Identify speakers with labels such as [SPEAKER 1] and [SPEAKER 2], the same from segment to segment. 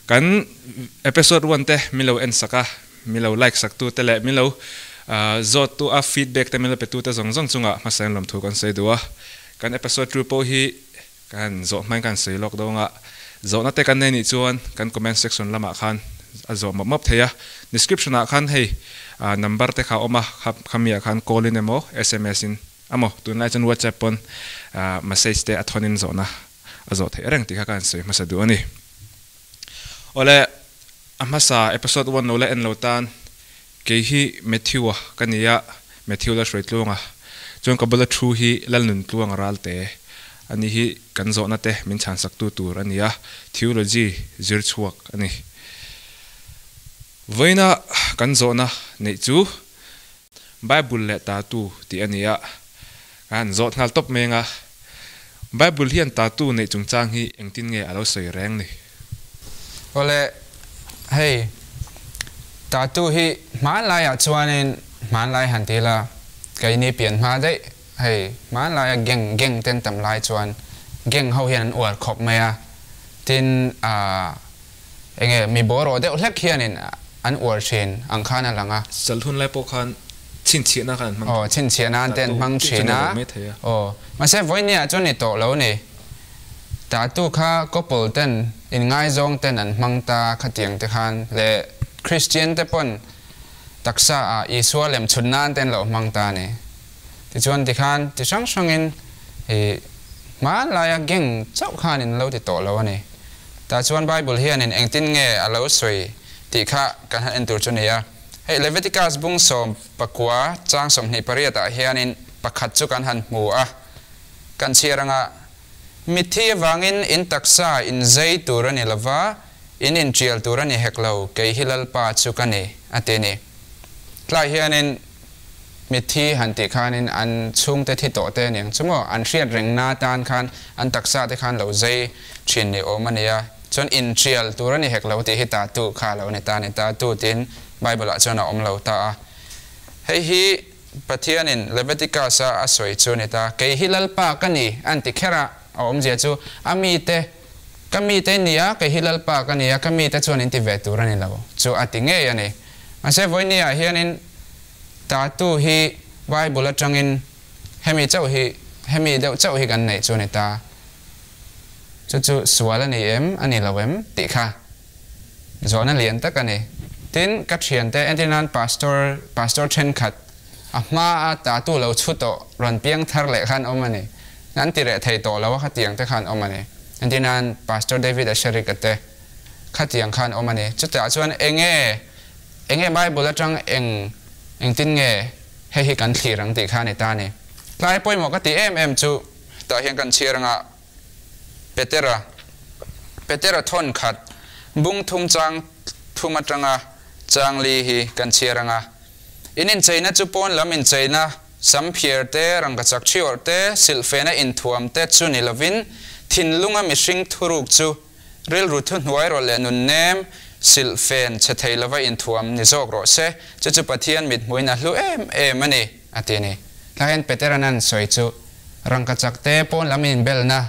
[SPEAKER 1] Kan episode one te min lo en sak a, min lo like sak tu te leh min lo zawt tu a feedback te min lo pe tu te zawng zawng chungah hmasa in lawmthu kan sawi duh a. Kan episode two pawh hi kan zawh hmain kan sawi lawk dawn a, zawhna te kan nei nih chuan kan comment section lamah khan a zawh mawp mawp thei a. Description ah khan hei number te kha a awm a, khami ah khan call in emaw sms in emaw tunlai chuan WhatsApp pawn message te a thawn in zawhna a zawh theih reng tih kha ka han sawi hmasa duh a ni. Awle, a hmasa episode one lo la en lo tan, kei hi Matthew-a ka ni a, Matthew Lalhruaitluanga. Chuan ka bula thu hi Lalnuntluanga Ralte a ni hi kan zawhna te min chhansaktu tur a ni a, Theology zir chhuak a ni. Vawiina kan zawhna neih chu Bible leh tatu tih a ni a, ka han zawt nghal tawp mai anga, Bible hian tatu neih chungchang hi engtin nge a lo sawi reng ni?
[SPEAKER 2] Awle, hei, tatu hi hmanlaiah chuanin hmanlai han ti ila, keini pian hma daih, hei, hmanlaia gang gang ten tam lai chuan gang ho hian an uar khawp mai a, tin, ah, Enge mi bawraw deuh hlek hianin an uar thin ang khan a lang a.
[SPEAKER 1] Sal hun lai pawh khan chhinchhiahna khan an hmang thin.
[SPEAKER 2] Aw, chhinchhiahna te an hmang thin a. Aw, mahse vawinia chuan ni tawh lo ni. Tatu kha couple ten inngaizawng ten an hmang ta khatiang te khan leh Christian te pawn taksa ah Isua lem chhut nan te an lo hmang ta a ni. Tichuan tikhan ti hrang hrangin i hmanlaia gang chauh khan in lo ti tawh lo a ni. Tah chuan Bible hianin engtin nge a lo sawi tih kha kan han en tur chu ni a. Hei Leviticus bung 19 chang 28 ah hianin pakhat chu kan han hmu a, kan chhiar anga, Mitthi avangin in taksa in zei tur a ni lova, in intial tur a ni hek lo, kei hi Lalpa chu ka ni, a ti ni. Tlai hianin mitthi han tih khanin an chhungte thi tawh te aniang chu maw, an hriat rengna atan khan an taksa te khan lo zei thin ni awm a nia, chuan intial tur a ni hek lo tih hi tatu kha lo ni ta ni, tatu tiin Bible ah chuan a awm lo ta a. Hei hi Pathianin Leviticus a a sawi chu a ni ta, kei hi Lalpa ka ni an ti kher a, a awmzia chu a mite Ka mite in nia, kei hi Lalpa ka nia, ka mite chuan in ti ve tur a ni lo chu a ti ngei a ni. Mahse vawinia hianin tatu hi Bible atangin hemi chauh hi, hemi deuh chauh hi kan neih chu a ni ta. Chu chu sual a ni em, a ni lo em tih kha zawhna lian tak a ni. Tin, ka thiante entirnan Pastor, Pastor thenkhat a hmaa tatu lo chhu tawh rawn piang thar leh khan awm a ni. An ti reh thei tawh lo a khatiang te khan awm a ni. Entirnan Pastor David Asherika te khatiang khan awm a ni. Chutah chuan enge enge Bible atang eng engtin nge hei hi kan thlir ang tih kha a ni ta a ni. Tlai pawimawh ka tih em em chu tah hian kan chhiar anga Petera Petera thawn khat bung thum chang thum atanga chang li hi kan chhiar anga In incheina chu pawn lam incheina, sam phiar te, rangkachak thi awrh te, silhfena inthuam te chu ni lovin, thinlunga mihring thuruk chu rilru thuhnuai rawh leh nunnem, silhfen chhe thei lova inthuam ni zawk rawh se, chu chu Pathian mithmuin a hlu em em a ni, a ti a ni. Thlahen Petera'n an sawi chu rangkachak te pawn lam inbelna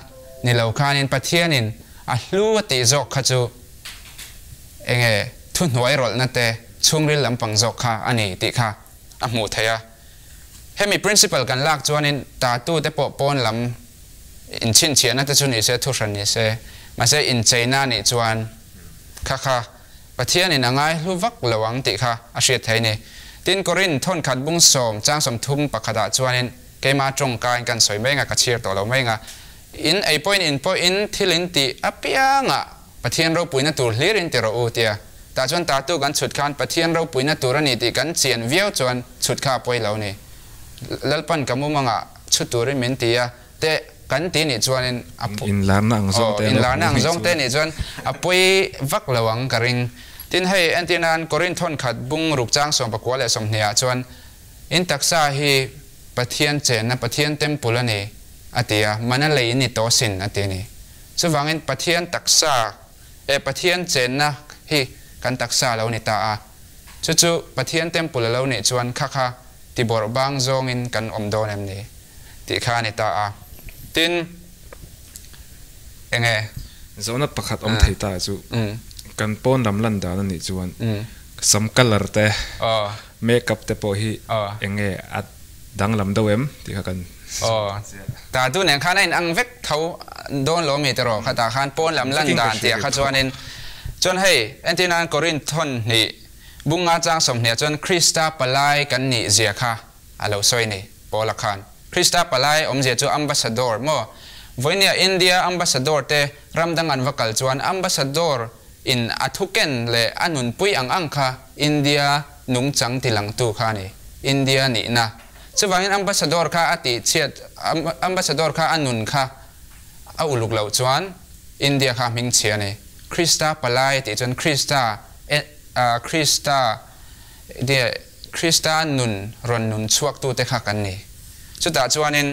[SPEAKER 2] ni lo khanin Pathianin a hlu a tih zawk kha chu enge thuhnuai rawlhna te chhungril lampang zawk kha a ni tih kha a hmuh theih a. Hemi principle kan lak chuanin tatu te pawh pawn lam inchhinchhiahna te chu ni se, thuhran ni se, mahse incheina nih chuan kha kha Pathianin a ngai hlu vak lo ang tih kha a hriat theih a ni. Tin, Korin thawnkhat bung sawm chang 30 pakhatah chuanin keima tawngkain kan sawi mai anga ka chhiar tawh lo mai anga in ei pawhin in pawhin thil in tih apiangah Pathian ropuina tur hlir in ti rawh u tia. Tah chuan tatu kan chhut khan Pathian ropuina tur a ni tih kan chian viau chuan chhut kha a pawi lo ni. Lalpan ka mumangah chhut turin min ti a, te kan ti nih chuanin a
[SPEAKER 1] Inlarna ang zawng te
[SPEAKER 2] Inlarna ang zawng te nih chuan a pawi vak lo ang ka ring. Tin hei entir nan Korinth thawnkhat bung ruk chang 19 leh 20 ah chuan in taksa hi Pathian chenna Pathian temple a ni a ti a, mana lei in ni tawh sin a ti a ni. Chuvangin Pathian taksa eh Pathian chenna hi kan taksa a lo ni ta a, chu chu Pathian temple a lo nih chuan kha kha ti bawrh bang zawngin kan awm dawn em ni tih kha a ni ta a. Tin, enge?
[SPEAKER 1] Zawhna pakhat awm thei ta chu. Kan pawn lam lan dan a nih chuan sam colour te, make up te pawh hi eng nge a danglam deuh em tih kha kan
[SPEAKER 2] Aw, ta tu nen khan a in ang vek tho dawn lo mi tiraw khatah khan pawn lam lan dan tih ah kha chuanin chuan hei entir nan Korinth thawn hnih bunga chang 20 ah chuan Krista palai kan nih zia kha a lo sawi ni Paula khan Krista palai awmzia chu ambassador maw vawinia India ambassador te ram dang an va kal chuan ambassador in a thu ken leh a nunpui ang ang kha India nungchang tilangtu kha a ni India nihna Chuvangin ambassador kha a tih chhiat, ambassador kha a nun kha a uluk loh chuan India kha a hming chhia a ni. Krista palai a tih chuan Krista, Krista, Krista nun rawn nun chhuaktute kha kan ni. Chutah chuanin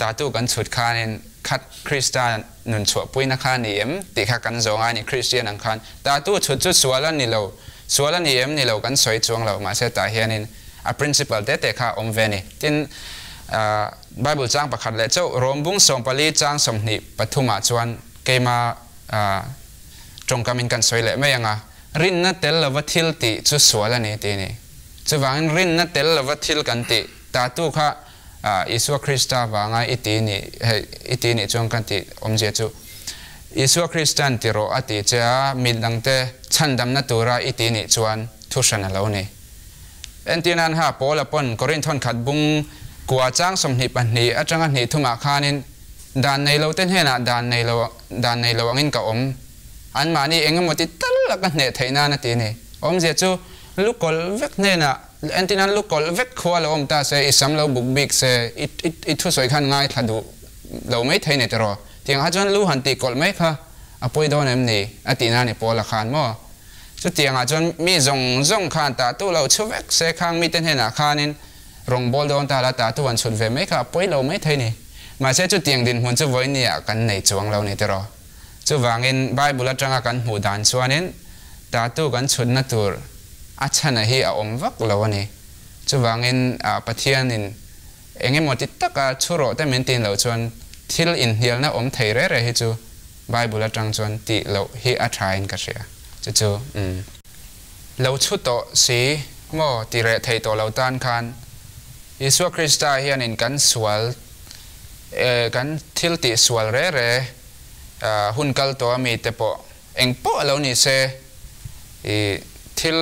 [SPEAKER 2] tatu kan chhut khanin khat Krista nun chhuahpuina kha a ni em tih kha kan zawng a ni. Kristian ang khan tatu chhut chu sual a ni lo, sual a ni em ni lo kan sawi chuang lo, mahse tah hianin A principle te te kha a awm ve a ni. Tin, Bible chang pakhat leh chauh Rom bung 14 chang 23 ah chuan keima tawngkamin kan sawi leh mai ang a, rinna tel lova thil tih chu sual a ni tih a ni. Chuvangin rinna tel lova thil kan tih tatu kha Isua Krista vanga i ti nih hei i ti nih chuan kan tih awmzia chu Isua Kristan ti rawh a ti che a, midangte chhandamna tura i ti nih chuan thuhran a lo ni. Entir nan ha Paula pawn Korinth hawn khat bung kua chang 22 atanga hnih thumah khanin dan nei lo te hnenah dan nei lo dan nei lo angin ka awm. Anmahni eng emaw ti tal a ka hneh theih nan a ti a ni. Awmzia chu lu kawlh vek hnenah entir nan lu kawlh vek khua lo awm ta se i sam lo buk bik se i i i thusawi khan ngaithla duh lo mai thei ni tiraw? Tiang ah chuan lu han tih kawlh mai kha a pawi dawn em ni? A tih nan i Paula khan maw? Chutiangah chuan mi zawng zawng khan tah tu lo chhu vek se khang mite hnenah khanin rawngbâwl dawn ta la tah tu an chhut ve mai kha a pawi lo mai thei ni. Mahse chutiang dinhmun chu vawinia kan nei chuang lo ni tiraw. Chuvangin Bible atanga kan hmuh dan chuanin tah tu kan chhutna tur a chhana hi a awm vak lo a ni. Chuvangin Pathianin eng emaw ti taka chhu rawh te min tin loh chuan thil inhnialna awm thei re re hi chu Bible atang chuan tih loh hi a tha in ka hria. Chu chu umm. Lo chhu tawh si maw ti reh thei tawh lo tan khan Isua Krista hianin kan sual eh kan thil tih sual re re hun kal tawh ami te pawh eng pawh lo ni se i thil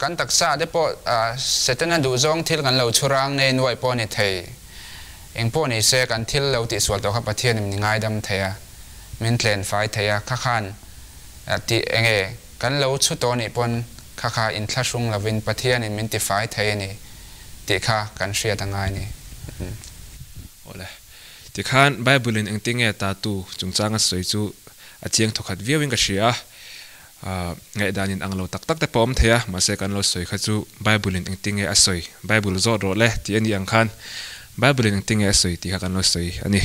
[SPEAKER 2] kan taksa te pawh Setana duhzawng thil kan lo chhu rang nei nuaih pawh ni thei. Eng pawh ni se kan thil lo tihsual tawh kha Pathianin min ngaidam thei a, min tlen fai thei a, kha khan tih enge kan lo chhu tawh nih pawn kha kha inthlahrung lovin Pathianin min ti fai thei a ni tih kha kan hriat a ngai ni.
[SPEAKER 1] Awle. Tikhan Bible in engtinge tatu chungchanga sawi chu a chiang thawkhat viauin ka hria a. Ngaihdan in ang lo tak tak te pawh a awm thei a, mahse kan lo sawi kha chu Bible in engtinge a sawi, Bible zawt rawh le tih a nih ang khan Bible in engtinge a sawi tih kha kan lo sawi a ni.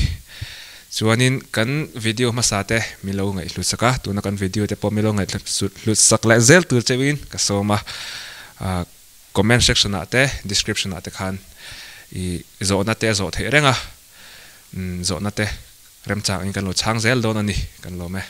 [SPEAKER 1] Chuanin kan video hmasa te min lo ngaihhlut sak a, tuna kan video te pawh min lo ngaihhlut sak leh zel tur cheuhin ka sawm a, comment section ah te description ah te khan i zawhna te a zawh theih reng a, zawhna te remchang in kan lo chhang zel dawn a ni, kan lawm e.